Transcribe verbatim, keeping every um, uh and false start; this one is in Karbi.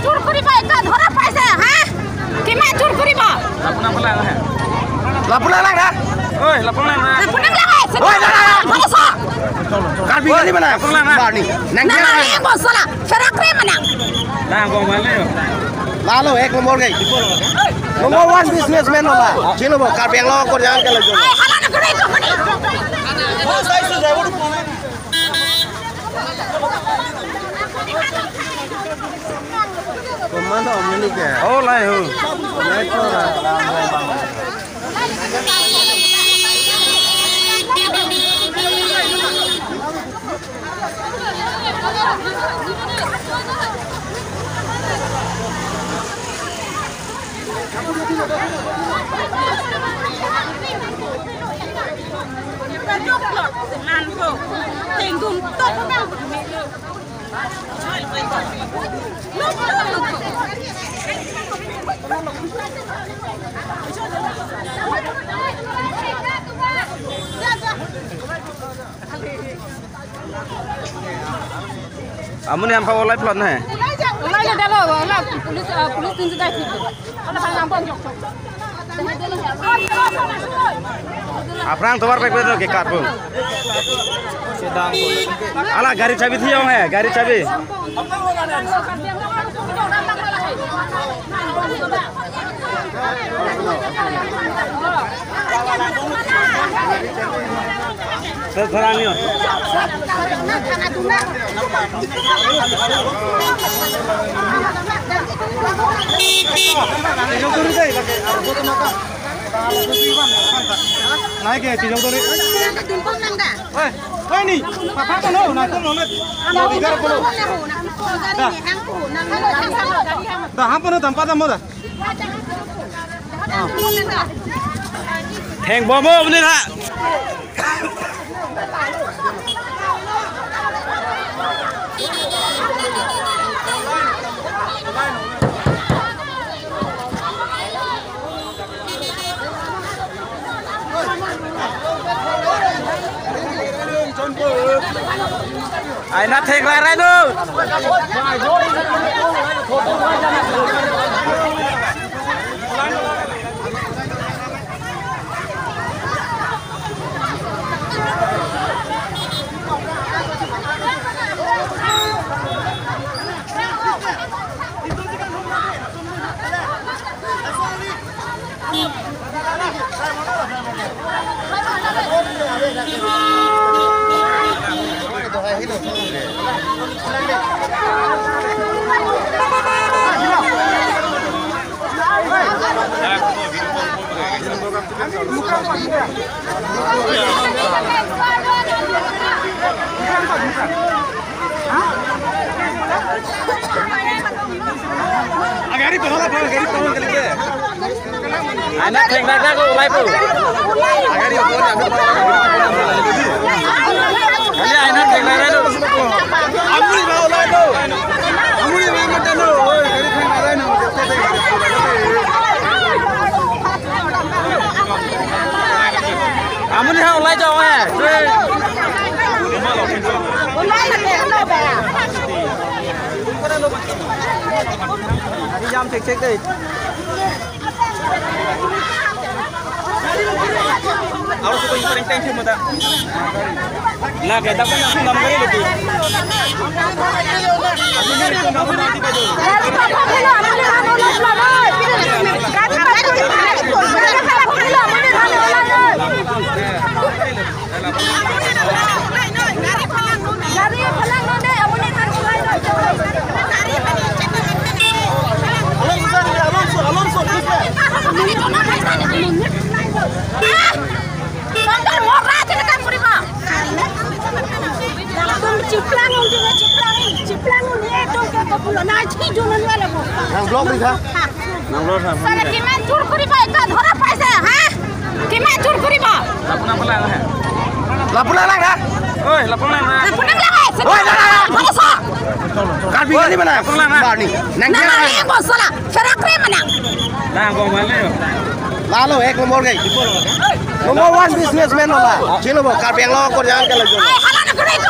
চুৰ কৰিবা, একে ধৰা পাইছে, হা? কিমান চুৰ কৰিবা? Lapu nanglang, ha? Lapu nanglang, ha? Oi, lapu nanglang, ha? Lapu nanglang, ha? Oi, nanglang, ha? Bhai sa. Karbi kali mana? Lapu nanglang, ha? Barni. Nang nang dia. Nang nang, bos sala. Serak re mana? Nang, bos mana yo? Lalo, ek nombor kai. Number one businessman lo la. Chilo bo, Karbi Anglong ko jalan ke lagi. Ai, hala na kore ko kore. Komando omni ke? Oh, lai ho. Lai ko ra, ra, ra, ra. Amonit aphan olai plot na hai? Olai le dalo, olai police, ah, police tin judai thik. Olai bang ampon jok jok. Aphrang tovar pek pek ke karbo. Ala gari chabi thi ong hai, gari chabi. Sir, sir, ani ho. Nai ke, chijok dori. Oi, oi ni, papa kono, na kono na. Amo bigar kono. Da. Da, ham kono dampa damo da. Theng bom amonit ha. Aina thek rai rai do. Agari pahal apa? Agari pahal kali ke? Aina thek dak dak ko ulai po. Agari pahal, agari pahal. Kali aina thek dak dak ko. Amuri ba ulai po. Amuri ba mata no. Oi, agari thek dak dak no. Amonit ha ulai jo hai. Ulai lagi, ulai ba. Ari jam cek cek deh. Aur sudah yang paling tension mata. Lah, kita pun langsung dalam kali lagi. Chiplang un, chiplang un, chiplang un, eh, tong ke kopulo na chi junon wala bo. Nang block di tha. Nang block tha. Sala kiman chur kuri ba, ekta dhora paise, ha? Kiman chur kuri ba? Lapu nanglang, ha? Lapu nanglang, ha? Oi, lapu nanglang. Lapu nanglang, ha? Oi, nanglang. Bhai sa. Karbi kali mana? Lapu nanglang, ha? Barni. Nang nang dia nang nang. Yang bos sala. Serak re mana? Nang bos mana yo? Lalo, ek nombor kai. Number one businessman lo la. Chilo bo, Karbi Anglong ko jalan ke lagi. Ai, hala na kore ko.